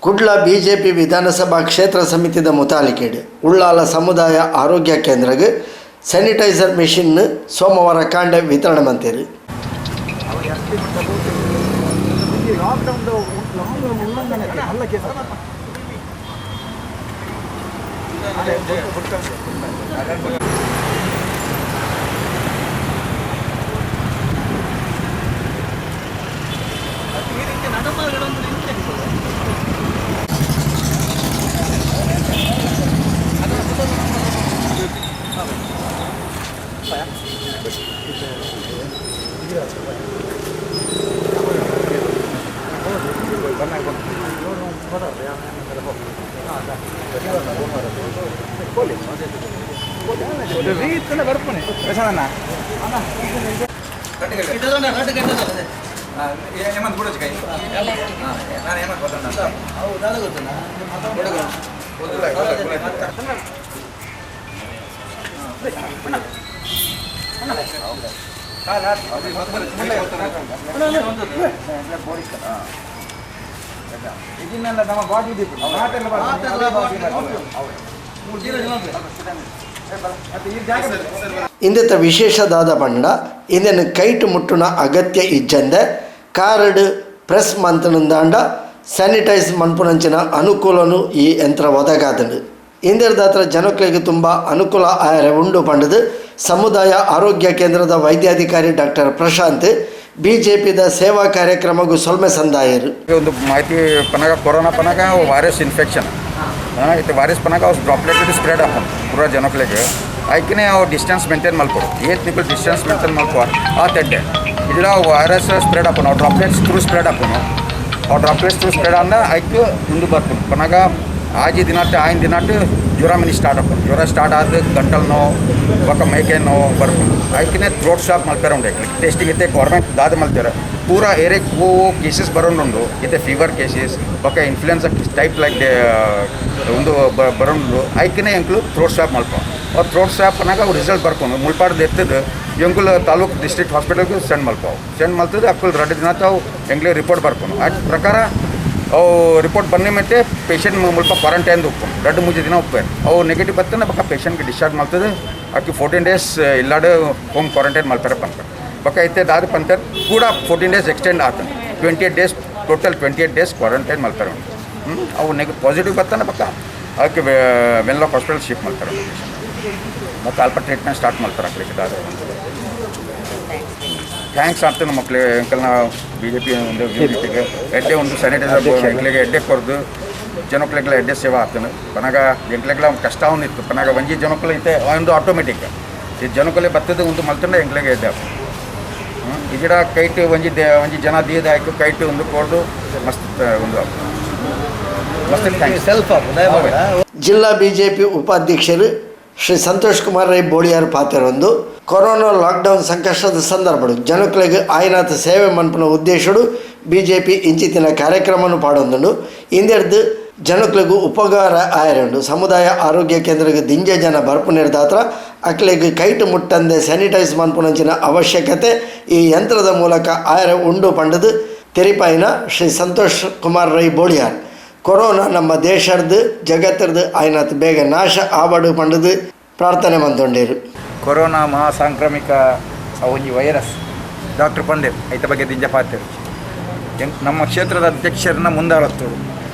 Kudla BJP Vidhan Sabha ಕ್ಷೇತ್ರ ಸಮಿತಿದ ಮುತಾಲಿಕೆಡ್ ಉಳ್ಳಾಲ ಸಮುದಾಯ ಆರೋಗ್ಯ ಕೇಂದ್ರಗ್ ಸ್ಯಾನಿಟೈಸರ್ ಮೆಷಿನ್ ಸೋಮವಾರ ಕಾಂಡೆ ವಿತರಣೆ ಮಂತೇರು. ಇಂದೆತ ವಿಶೇಷದಾದ ಪಂಡ ಇಂದೆನ್ ಕೈಟ್ ಮುಟ್ಟುನ ಅಗತ್ಯ ಇಜ್ಜಂದೆ ಕಾರ್ಡ್ ಪ್ರೆಸ್ ಮಂತನಂದಾಂಡ ಸ್ಯಾನಿಟೈಸ್ ಮನ್ಪುನಂಚಿನ ಅನುಕೂಲನು ಈ ಯಂತ್ರ ಒದಗಾದಂಡು. ಇಂದೆರ್ದಾತ್ರ ಜನಕ್ಲೆಗ್ ತುಂಬ ಅನುಕೂಲ ಆಯರೆ ಉಂಡು ಪಂಡದು ಸಮುದಾಯ ಆರೋಗ್ಯ ಕೇಂದ್ರದ ವೈದ್ಯಾಧಿಕಾರಿ ಡಾಕ್ಟರ್ ಪ್ರಶಾಂತ್ ಬಿಜೆಪಿದ ಸೇವಾ ಕಾರ್ಯಕ್ರಮಗೂ ಸೊಲ್ಮೆ ಸಂದಾಯರು. ಒಂದು ಮಾಹಿತಿ ಪನಾಗ ಕೊರೋನಾ ಪನಾಗ ವೈರಸ್ ಇನ್ಫೆಕ್ಷನ್ ಇತ್ತೆ ವೈರಸ್ ಪನಾಗ ಅವು ಡ್ರಾಪ್ಲೆಟ್ ಸ್ಪ್ರೆಡ್ ಆಪುಂಡು ಪೂರಾ ಜನಕ್ಲೆಗ್. ಐಕ್ನೆ ಅವು ಡಿಸ್ಟೆನ್ಸ್ ಮೇಂಟೈನ್ ಮಲ್ಪೊಡು. ಏತ್ ನಿಕುಲು ಡಿಸ್ಟೆನ್ಸ್ ಮೇಂಟೈನ್ ಮಲ್ಪುವ ಆ ತೆಡ್ಡೆ ಇಜ್ಜಿಡ ಅವು ವೈರಸ್ ಸ್ಪ್ರೆಡ್ ಆಪುಂಡು. ಅವು droplets through spread ಆಪುಂಡು. ಅವು droplets through spread ಆಂಡ ಐಕ್ ಮುಂದೆ ಬರ್ಪುಂಡು. ಪನಾಗ ಆಜಿ ದಿನಾಟ್ ಆಯ್ನ ದಿನಾಟ್ ಜ್ವರ ಮಿನಿ ಸ್ಟಾರ್ಟ್ ಆಪುಂಡು. ಜ್ವರ ಸ್ಟಾರ್ಟ್ ಆದ ಗಂಟಲು ನೋವು ಬೊಕ್ಕ ಮೈಕೈ ನೋವು ಬರ್ಪುಂಡು. ಐಕ್ನೆ ಥ್ರೋಟ್ ಸ್ವಾಬ್ ಮಲ್ಪೆರ ಉಂಡು. ಟೆಸ್ಟಿಂಗ್ ಇತ್ತೆ ಗೌರ್ಮೆಂಟ್ ದಾದ ಮಲ್ತೆರ್ ಪೂರಾ ಏರಿಯಾಕ್ ಓ ಕೇಸಸ್ ಬರೋಂಡುಂಡು. ಇತ್ತೆ ಫೀವರ್ ಕೇಸಸ್ ಬೊಕ್ಕ influenza type like ಉಂದು ಬರೋಂಡು. ಐಕ್ನೆ ಎಂಕ್ಲು ಥ್ರೋಟ್ ಸ್ವಾಬ್ ಮಲ್ಪ. ಅವು ಥ್ರೋಟ್ ಸ್ವಾಬ್ ಪನ್ನಾಗ ಅವು ರಿಸಲ್ಟ್ ಬರ್ಕೊಂಡು ಮುಲ್ಪಾಡ್ದು ಎತ್ತದು ಎಂಕುಲು ತಾಲೂಕ್ ಡಿಸ್ಟ್ರಿಕ್ಟ್ ಹಾಸ್ಪಿಟಲ್ಗೆ ಸೆಂಡ್ ಮಲ್ಪಾವು. ಸೆಂಡ್ ಮಲ್ತದ್ದು ಅಕ್ಕುಲು 2 ದಿನ ಅವು ಎಂಕ್ಲೆ ರಿಪೋರ್ಟ್ ಬರ್ಕೊಂಡು ಆ ಪ್ರಕಾರ ಅವು ರಿಪೋರ್ಟ್ ಬಂದ ಮತ್ತೆ ಪೇಷಂಟ್ ಮುಲ್ಪ ಕ್ವಾರಂಟೈನ್ ಉಪ್ಪು 2-3 ದಿನ ಉಪ್ಪು. ಅವು ನೆಗೆಟಿವ್ ಬರ್ತದೆ ಬೊಕ್ಕ ಪೇಷಂಟ್ಗೆ ಡಿಸ್ಚಾರ್ಜ್ ಮಾಡ್ತದೆ. ಅಕ್ಕಿ 14 ಡೇಸ್ ಇಲ್ಲಾಡು ಹೋಮ್ ಕ್ವಾರಂಟೈನ್ ಮಾಡ್ತಾರೆ ಪಂತ. ಬೊಕ್ಕ ಇತ್ತೆ ದಾದ ಪಂತರ್ ಕೂಡ 14 ಡೇಸ್ ಎಕ್ಸ್ಟೆಂಡ್ ಆತನ 28 days total 28 days quarantine ಮಾಡ್ತಾರೆ. ಅವು ಪಾಸಿಟಿವ್ ಬರ್ತಾನೆ ಬೊಕ್ಕ ಅದಕ್ಕೆ ವೆನ್ಲಾಕ್ ಹಾಸ್ಪಿಟಲ್ ಶಿಫ್ಟ್ ಮಾಡ್ತಾರೆ. ಮತ್ತು ಅಲ್ಪ ಟ್ರೀಟ್ಮೆಂಟ್ ಸ್ಟಾರ್ಟ್ ಮಾಡ್ತಾರೆ. ಅಕ್ಕಳಿಗೆ ದಾದ thanks ಆಗ್ತದೆ ಮಕ್ಕಳಿಗೆ. ಅಂಕಲ್ನ B J P ಒಂದು ಯೂನಿಟಿಗೆ ಎಡ್ಡೆ ಒಂದು ಸ್ಯಾನಿಟೈಸರ್ ಎಂಕ್ಲೆಗೆ ಎಡ್ಡೆ ಕೊರ್ದು ಜನಕ್ಲೆಗ್ಲ ಎಡ್ಡೆ ಸೇವಾ ಆಗ್ತದೆ. ಪನಾಗ ಎಂಕ್ಲೆಗ್ಲ ಒಂದು ಕಷ್ಟ ಇತ್ತು. ಪನಾಗ ಒಂಜಿ ಜನಕ್ಕಲು ಐತೆ ಒಂದು ಆಟೋಮೆಟಿಕ್ ಈ ಜನಕಲೆ ಬತ್ತದ ಒಂದು ಮಲ್ತಂಡ ಎಂಕ್ಲೆಗೆ ಎಡ್ಡೆ ಆಗ್ತದೆ. ಇಜಿಡ ಕೈಟ್ ಒಂಜಿ ಒಂಜಿ ಜನ ದೀದ ಹಾಕಿ ಕೈಟ್ ಒಂದು ಕೊರ್ದು ಮಸ್ತ್ ಒಂದು ಮಸ್ತ್ thanks. Self. ಜಿಲ್ಲಾ ಬಿಜೆಪಿ ಉಪಾಧ್ಯಕ್ಷರು ಶ್ರೀ ಸಂತೋಷ್ ಕುಮಾರ್ ರೈ ಬೋಳಿಯಾರ್ ಪಾತೆರೊಂದು ಕೊರೋನಾ ಲಾಕ್ಡೌನ್ ಸಂಕಷ್ಟದ ಸಂದರ್ಭಡು ಜನಕ್ಲೆಗ್ ಆಯ್ನಾಥ ಸೇವೆ ಮನ್ಪುನ ಉದ್ದೇಶಡು ಬಿಜೆಪಿ ಇಂಚಿತಿನ ಕಾರ್ಯಕ್ರಮನು ಪಾಡೊಂದುಂಡು. ಇಂದೆರ್ದು ಜನಕ್ಲೆಗ್ ಉಪಕಾರ ಆಯರುಂಡು. ಸಮುದಾಯ ಆರೋಗ್ಯ ಕೇಂದ್ರಗ್ ದಿಂಜ ಜನ ಬರ್ಪುನೆರ್ದಾತ್ರ ಅಕ್ಲೆಗ್ ಕೈಟ್ ಮುಟ್ಟಂದೆ ಸ್ಯಾನಿಟೈಸ್ ಮನ್ಪುನಂಚಿನ ಅವಶ್ಯಕತೆ ಈ ಯಂತ್ರದ ಮೂಲಕ ಆಯರ ಉಂಡು ಪಂಡದು ತೆರಿಪಾಯಿನ ಶ್ರೀ ಸಂತೋಷ್ ಕುಮಾರ್ ರೈ ಬೋಳಿಯಾರ್ ಕೊರೋನಾ ನಮ್ಮ ದೇಶರ್ದು ಜಗತ್ತರ್ದು ಆಯ್ನಾತ್ ಬೇಗ ನಾಶ ಆವಡು ಪಂಡದು ಪ್ರಾರ್ಥನೆ ಮಂತೊಂಡೇರು. ಕೊರೋನಾ ಮಹಾಸಾಂಕ್ರಾಮಿಕ ಒಂಜಿ ವೈರಸ್ ಡಾಕ್ಟರ್ ಪಂಡೇರ್ ಐತ ಬಗ್ಗೆ ದಿಂಜ ಪಾತೆರ್. ನಮ್ಮ ಕ್ಷೇತ್ರದ ಅಧ್ಯಕ್ಷರನ್ನ ಮುಂದಾಳತ್ತೋಡು.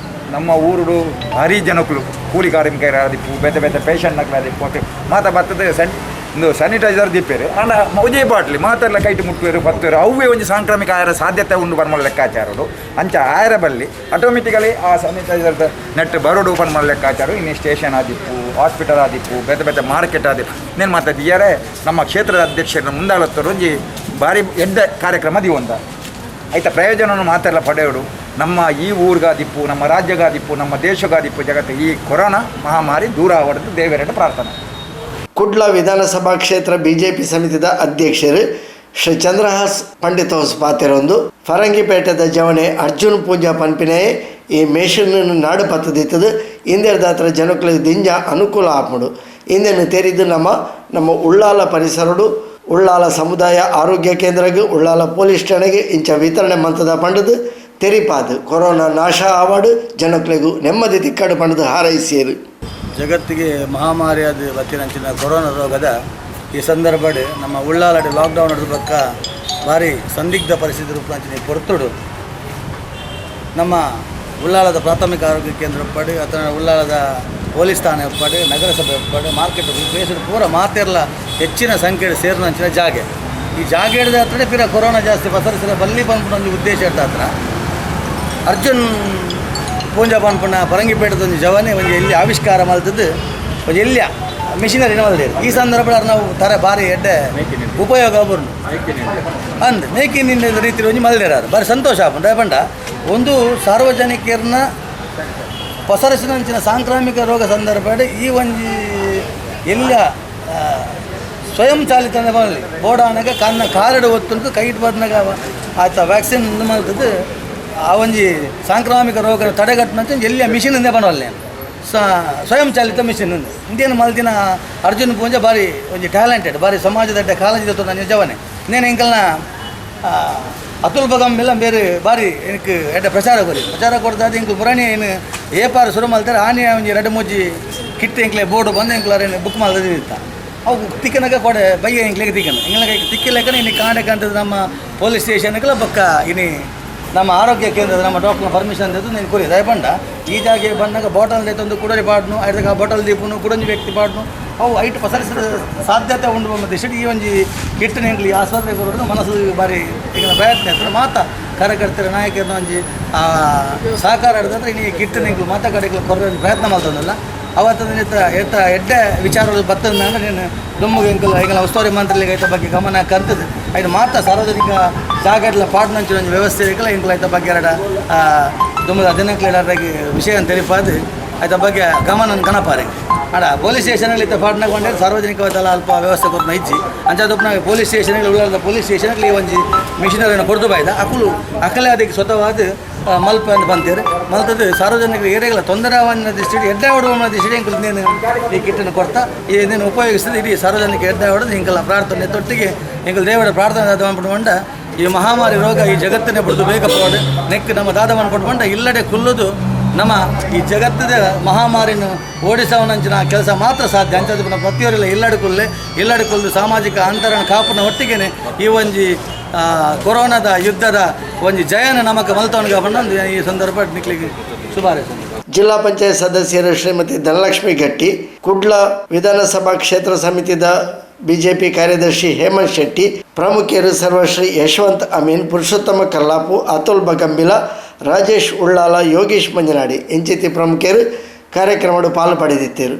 ನಮ್ಮ ಊರುಡು ಭಾರಿ ಜನಕುಲು ಕೂಲಿ ಕಾರ್ಮಿಕರ ಆದಿಪ್ಪು ಬೇತೆ ಬೇತೆ ಪೇಷಂಟ್ ಆದಿಪ್ಪು ಮಾತ ಬರ್ತದೆ. ಸಣ್ಣ ಒಂದು ಸ್ಯಾನಿಟೈಸರ್ ದೀಪೇರು ಆಂಡ ಒಂಜೇ ಬಾಟ್ಲಿ ಮಾತೆಲ್ಲ ಕೈಟ್ ಮುಟ್ಟುವೆರು ಬತ್ತುವೆರು. ಅವೇ ಒಂಜಿ ಸಾಂಕ್ರಾಮಿಕ ಆಯರ ಸಾಧ್ಯತೆ ಉಂಡು ಪನ್ಮಲ ಲೆಕ್ಕಾಚಾರಡು. ಅಂಚ ಆಯರ ಬಲ್ಲಿ ಆಟೋಮೆಟಿಕಲಿ ಆ ಸ್ಯಾನಿಟೈಸರ್ ನೆಟ್ ಬರೋಡು ಪನ್ಮಲ ಲೆಕ್ಕಾಚಾರ. ಇನ್ನು ಸ್ಟೇಷನ್ ಆದಿಪ್ಪು, ಹಾಸ್ಪಿಟಲ್ ಆದಿಪ್ಪು, ಬೇತೆ ಬೇತೆ ಮಾರ್ಕೆಟ್ ಆದಿಪ್ಪು ನೇನು ಮಾತಾಡಿಯಾರೆ. ನಮ್ಮ ಕ್ಷೇತ್ರದ ಅಧ್ಯಕ್ಷರನ್ನ ಮುಂದಾಳತ್ತರು ಒಂಜಿ ಭಾರಿ ಎಡ್ಡೆ ಕಾರ್ಯಕ್ರಮ ದಿವಂತ ಐತ ಪ್ರಯೋಜನವನ್ನು ಮಾತೆಲ್ಲ ಪಡೆಯೋಡು. ನಮ್ಮ ಈ ಊರ್ಗಾದಿಪ್ಪು, ನಮ್ಮ ರಾಜ್ಯಗಾದಿಪ್ಪು, ನಮ್ಮ ದೇಶಗಾದಿಪ್ಪು, ಜಗತ್ತು ಈ ಕೊರೋನಾ ಮಹಾಮಾರಿ ದೂರ ಆವಡದು ದೇವರನ್ನ ಪ್ರಾರ್ಥನೆ. ಕುಡ್ಲ ವಿಧಾನಸಭಾ ಕ್ಷೇತ್ರ ಬಿಜೆಪಿ ಸಮಿತಿದ ಅಧ್ಯಕ್ಷರು ಶ್ರೀ ಚಂದ್ರಹಾಸ್ ಪಂಡಿತ್ ಹೌಸ್ ಪಾತೆರೊಂದು ಫರಂಗಿಪೇಟೆದ ಜವನೆ ಅರ್ಜುನ್ ಪೂಂಜಾ ಪನ್ಪಿನೇ ಈ ಮೇಷನ್ ನಾಡು ಪತ್ತದಿತ್ತದು. ಇಂದೆರ್ದಾತ್ರ ಜನಕ್ಲೆಗ್ ದಿಂಜ ಅನುಕೂಲ ಆಪುಂಡು. ಇಂದೆನ್ ತೆರಿದು ನಮ್ಮ ನಮ್ಮ ಉಳ್ಳಾಲ ಪರಿಸರಡು ಉಳ್ಳಾಲ ಸಮುದಾಯ ಆರೋಗ್ಯ ಕೇಂದ್ರಗ್ ಉಳ್ಳಾಲ ಪೊಲೀಸ್ ಠಾಣೆಗೆ ಇಂಚ ವಿತರಣೆ ಮಂತದ ಪಂಡದು. ತೆರಿಪಾದು ಕೊರೋನಾ ನಾಶ ಆವಾಡು ಜನಕ್ಲೆಗು ನೆಮ್ಮದಿ ತಿಕ್ಕಡು ಪಂಡದು ಹಾರೈಸಿಯರು. ಜಗತ್ತಿಗೆ ಮಹಾಮಾರಿಯಾದ ಬತ್ತಿನಂಚಿನ ಕೊರೋನಾ ರೋಗದ ಈ ಸಂದರ್ಭಡ್ ನಮ್ಮ ಉಳ್ಳಾಲಡಿ ಲಾಕ್ಡೌನ್ ನಡೆದ ಬಕ್ಕ ಭಾರಿ ಸಂದಿಗ್ಧ ಪರಿಸ್ಥಿತಿ ರೂಪಂಚಿನ ಪೊರ್ತುಡು ನಮ್ಮ ಉಳ್ಳಾಲದ ಪ್ರಾಥಮಿಕ ಆರೋಗ್ಯ ಕೇಂದ್ರ ಉಪ್ಪಾಡು, ಅಥವಾ ಉಳ್ಳಾಲದ ಪೊಲೀಸ್ ಠಾಣೆ ಉಪ್ಪಾಡು, ನಗರಸಭೆ ಉಪ್ಪಾಡು, ಮಾರ್ಕೆಟ್ ಬೇಸರು ಪೂರ ಮಾತೆರ್ಲ ಹೆಚ್ಚಿನ ಸಂಖ್ಯೆ ಸೇರಿನಂಚಿನ ಜಾಗೆ. ಈ ಜಾಗೆ ಹಿಡಿದ ಹತ್ರ ಪಿರ ಕೊರೋನಾ ಜಾಸ್ತಿ ಪಸರಿಸಿದ ಬಲ್ಲಿ ಬಂದ್ಬಿಟ್ಟು ಒಂದು ಉದ್ದೇಶ ಇರ್ತ ಹತ್ರ ಅರ್ಜುನ್ ಪೂಂಜಾ ಪನ್ಪುನ ಪರಂಗಿಪೇಟದ ಒಂಜಿ ಜವನೆ ಒಂಜಿ ಎಲ್ಲಿ ಆವಿಷ್ಕಾರ ಮಲ್ತದ್ದು ಒಂಜಿ ಎಲ್ಲಿಯ ಮಿಷಿನರಿ ಮಲ್ದೇರು. ಈ ಸಂದರ್ಭ ನಾವು ತರ ಭಾರಿ ಎಡ್ಡೆ ಉಪಯೋಗ ಬರುನು ಅಂದ್ ಮೇಕ್ ಇನ್ ಇಂಡಿಯಾ ರೀತಿ ಒಂಜಿ ಮಲ್ದೇರಾರು ಭಾರಿ ಸಂತೋಷ ಆಪುಂಡು. ಪಂಡ ಒಂದು ಸಾರ್ವಜನಿಕರನ್ನ ಪಸರಿಸಿನಂಚಿನ ಸಾಂಕ್ರಾಮಿಕ ರೋಗ ಸಂದರ್ಭ ಈ ಒಂಜಿ ಎಲ್ಲ ಸ್ವಯಂ ಚಾಲಿತ ಬರಲಿ ಬೋಡಾನಗ ಕನ್ನ ಕಾರಡು ಒತ್ತುಂಟು ಕೈ ಬಂದಾಗ ಆತ ವ್ಯಾಕ್ಸಿನ್ ಮಲ್ತದ್ದು. ಆ ಒಂಜಿ ಸಾಂಕ್ರಾಮಿಕ ರೋಗ ತಡೆಗಟ್ಟುನಂಚ ಎಲ್ಲಿಯ ಮಿಷಿನ್ ಇಂದೇ ಬನವಲ್ಲೆ ಸ್ವಯಂ ಚಾಲಿತ ಮಿಷಿನ್. ಇಂದೇನು ಮಲ್ದಿನ ಅರ್ಜುನ್ ಪೂಂಜಾ ಭಾರಿ ಒಂಜಿ ಟ್ಯಾಲೆಂಟೆಡ್, ಭಾರಿ ಸಮಾಜದ ಕಾಳಜಿ ನನ್ನ ನಿಜವನೇ. ನೇನು ಎಂಕಲ್ನ ಅತುಲ್ ಬಗಂ ಎಲ್ಲ ಬೇರೆ ಭಾರಿ എനിക്ക് ಎಡ್ಡೆ ಪ್ರಚಾರ ಕೊರಿ ಪ್ರಚಾರ ಕೊಡ್ತಾದ. ಎಂಕಲ್ ಪುರಾಣಿ ಏನು ಏಪಾರು ಶುರು ಮಲ್ತಾರೆ ಆನೆ ಒಂಜಿ ಎರಡು ಮೂಜಿ ಕಿಟ್ ಎಂಕ್ಲೆ ಬೋರ್ಡ್ ಬಂದು ಎಂಕ್ಲ ಬುಕ್ ಮಲ್ತದ. ಅವು ತಿಕ್ಕನಕ ಕೊಡೆ ಬಯ್ಯ ಎಂಕ್ಲೆಗೆ ತಿಕ್ಕನ ಎಂಗ್ಲಗೆ ತಿಕ್ಕಿಲೆಕ್ಕನ. ಇನ್ನು ಕಾಣಕಂತದ್ದು ನಮ್ಮ ಪೊಲೀಸ್ ಸ್ಟೇಷನ್ಗೆಲ್ಲ ಬಕ್ಕ ಇನಿ ನಮ್ಮ ಆರೋಗ್ಯ ಕೇಂದ್ರದ ನಮ್ಮ ಡಾಕ್ಟರ್ನ ಪರ್ಮಿಷನ್ ತೆಗೆದು ನೀನು ಕುರಿ ದಯಪಂಡ. ಈ ಜಾಗೆ ಬಂದಾಗ ಬಾಟಲ್ ತಂದು ಕುಡರಿ ಪಾಡ್ನು, ಐದಕ್ಕೆ ಆ ಬಾಟಲ್ ದೀಪನು ಕುಡಂಜಿ ವ್ಯಕ್ತಿ ಪಾಡ್ನು, ಅವು ಐಟ್ ಪಸರಿಸಿದ ಸಾಧ್ಯತೆ ಉಂಡು. ಬಂದ ಈ ಒಂಜಿ ಕಿಟ್ಟನ ಎಂಕ್ಲಿ ಆಸ್ಪತ್ರೆಗೆ ಬರೋದು ಮನಸ್ಸು ಭಾರಿ ಈಗ ಪ್ರಯತ್ನ ಇರ್ತದೆ. ಮಾತ ಕಾರ್ಯಕರ್ತರ ನಾಯಕರನ್ನ ಒಂಜಿ ಸಹಕಾರ ಹಿಡಿದ್ರೆ ಇನ್ನು ಈ ಕಿಟ್ಟನ ಎಂಕ್ಲು ಮಾತ ಕಡೆಗಳು ಕೊರೋ ಪ್ರಯತ್ನ ಮಾಡ್ತದಲ್ಲ. ಅವತ್ತು ಎತ್ತ ಎತ್ತ ಎಡ್ಡೆ ವಿಚಾರಗಳು ಬರ್ತದೆ ಅಂದ್ರೆ ನೀನು ದುಮ್ಮಗೆ ಎಂಕಲ್ ಎಂಕಲ್ ಉಸ್ತುವಾರಿ ಮಂತ್ರಿಲಿಗೆ ಐತ ಬಗ್ಗೆ ಗಮನ ಕಂತದೆ. ಐದು ಮಾತ ಸಾರ್ವಜನಿಕ ಜಾಗಡ್ಲ ಪಾಡ್ನಂಚಿನ ಒಂಜಿ ವ್ಯವಸ್ಥೆ ಇಕ್ಕಲ ಎಂಕಲ್ ಐತ ಬಗ್ಗೆ ಎರಡ ದುಮ್ಮದ ಹದಿನಾಲ್ಕು ವಿಷಯ ತೆರಿಪಾದು ಐತ ಬಗ್ಗೆ ಗಮನ ಕನಪಾರೆ. ಅಡ ಪೊಲೀಸ್ ಸ್ಟೇಷನಲ್ಲಿ ಇತ್ತ ಪಾಟ್ನಾಗ ಕೊಂಡೆ ಸಾರ್ವಜನಿಕವಾದಲ್ಲ ಅಲ್ಪ ವ್ಯವಸ್ಥೆ ಕೊರ್ನ ಇಜ್ಜಿ. ಅಂಚಾದೊಪ್ಪನ ಪೊಲೀಸ್ ಸ್ಟೇಷನ್ಗೆ ಉಳ್ಳಾಲದ ಪೊಲೀಸ್ ಸ್ಟೇಷನ್ಗೆ ಈ ಒಂಜಿ ಮಿಷಿನರಿಯನ್ನು ಕೊಡ್ದು ಬಾಯ್ದ ಅಕುಲು ಅಕಲೆ ಅದಕ್ಕೆ ಸ್ವತಃವಾದ ಮಲ್ಪ ಅಂತ ಬಂತೀರಿ ಮಲ್ತದ್ದು. ಸಾರ್ವಜನಿಕರು ಏರಿಯಾಗಳ ತೊಂದರೆ ಅವನ್ನ ದೃಷ್ಟಿ ಎಡ್ಡೆ ಹೊಡುವ ದೃಷ್ಟಿ ಎಂಕುಲು ನೀನು ಈ ಕಿಟ್ಟನ್ನು ಕೊಡ್ತಾ ಈ ನೀನು ಉಪಯೋಗಿಸ್ತದೆ. ಇಡೀ ಸಾರ್ವಜನಿಕ ಎಡ್ಡೆ ಹೊಡೆದು ಎಂಕಲ್ಲ ಪ್ರಾರ್ಥನೆ ತೊಟ್ಟಿಗೆ ಎಂಕಲ್ ದೇವರ ಪ್ರಾರ್ಥನೆ ಅದ ಈ ಮಹಾಮಾರಿ ರೋಗ ಈ ಜಗತ್ತನ್ನೇ ಬಿಡ್ದು ಬೇಗ ಪೋಡು ನೆಕ್ ನಮ್ಮ ದಾದವನ್ನು ಕೊಟ್ಕೊಂಡ ಇಲ್ಲಡೆ ಕುಲ್ಲುದು ನಮ್ಮ ಈ ಜಗತ್ತದ ಮಹಾಮಾರಿನ ಓಡಿಸವನಂಚಿನ ಕೆಲಸ ಮಾತ್ರ ಸಾಧ್ಯ. ಅಂಚದ ಪ್ರತಿಯೊರಿಲ್ಲ ಇಲ್ಲಡೆ ಕುಲ್ಲೆ ಇಲ್ಲಡೆ ಕುಲ್ಲು ಸಾಮಾಜಿಕ ಅಂತರಣ ಕಾಪುನ ಒಟ್ಟಿಗೆನೆ ಈ ಒಂಜಿ ಕೊರೋನಾದ ಯುದ್ಧದ ಒಂಜಿ ಜಯನ ನಮಕ್ ಮಲ್ತವನಿಗೆ ಬಂದು ಈ ಸಂದರ್ಭ ನಿಕ್ಲಿಗೆ ಶುಭಾರೈಸ. ಜಿಲ್ಲಾ ಪಂಚಾಯತ್ ಸದಸ್ಯರು ಶ್ರೀಮತಿ ಧನಲಕ್ಷ್ಮಿ ಗಟ್ಟಿ, ಕುಡ್ಲ ವಿಧಾನಸಭಾ ಕ್ಷೇತ್ರ ಸಮಿತಿದ ಬಿಜೆಪಿ ಕಾರ್ಯದರ್ಶಿ ಹೇಮಂತ್ ಶೆಟ್ಟಿ, ಪ್ರಮುಖರು ಸರ್ವಶ್ರೀ ಯಶವಂತ್ ಅಮೀನ್, ಪುರುಷೋತ್ತಮ ಕಲ್ಲಾಪು, ಅತುಲ್ ಬಗಂಬಿಲ, ರಾಜೇಶ್ ಉಳ್ಳಾಲ, ಯೋಗೀಶ್ ಮಂಜನಾಡಿ ಇಂಚಿತಿ ಪ್ರಮುಖರು ಕಾರ್ಯಕ್ರಮಡು ಪಾಲು ಪಡೆದಿದ್ದರು.